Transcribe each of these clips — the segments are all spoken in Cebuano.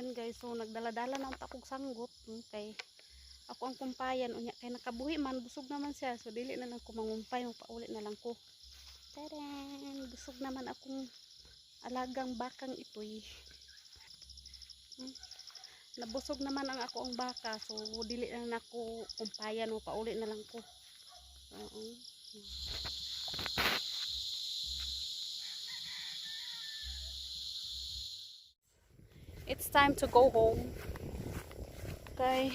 Ulan, guys. So nagdala-dala na unta kog sanggot, kay ako ang kumpayan unya kay nakabuhi man, busog naman siya. So dili na lang ko mangumpay, pauli na lang ko. Taren, busog naman akong alagang bakang itoy. Nabusog naman ang ako ang baka, so dili na nako kumpayan o pauli na lang ko. Oo. It's time to go home. Kay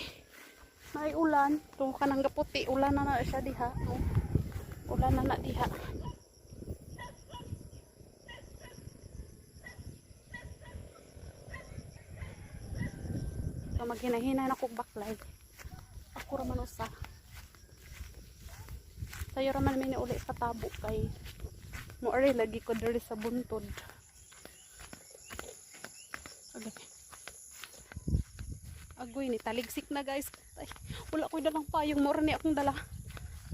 may ulan, tung kanang gaputi, ulan na na siya diha. Oh. Ulan na na diha. So maghinay-hinay na kog baklay. Ako ra man usa. Sayo ra man mi uli sa tabo kay mo ari lagi ko diri sa buntod. Agay. Agoy ni taligsik na, guys. Ay, wala ko'y dalang payong, mo ni akong dala.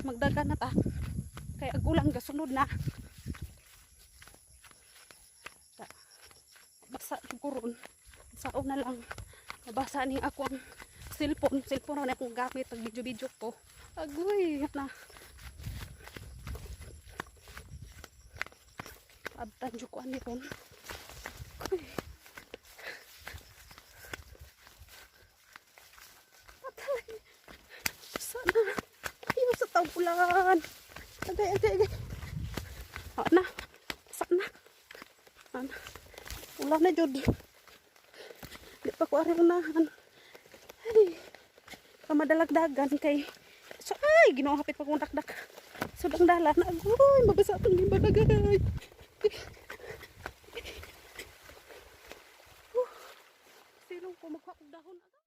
Magdaga na ta. Kay agulang gasunod na. Ta. Basa jud ko ron. Sao na lang. Mabasa ning ako ang cellphone. Cellphone na akong gamit pag video-video ko. Agoy na. Abtan jud ko ani ron. Agoy. Patay. Sana. Ayaw sa tag-ulan. Agay, agay, agay. Ah, na. Sana. Ana. Ulan na jud. Di pa ko ari unahan. Ay. Pamadalagdagan kay so, ay, Ginoo, hapit pa kong dakdak. Sudang dalan. Agoy, mabasa atong gimbadagay. Silong ko magkuha og dahon.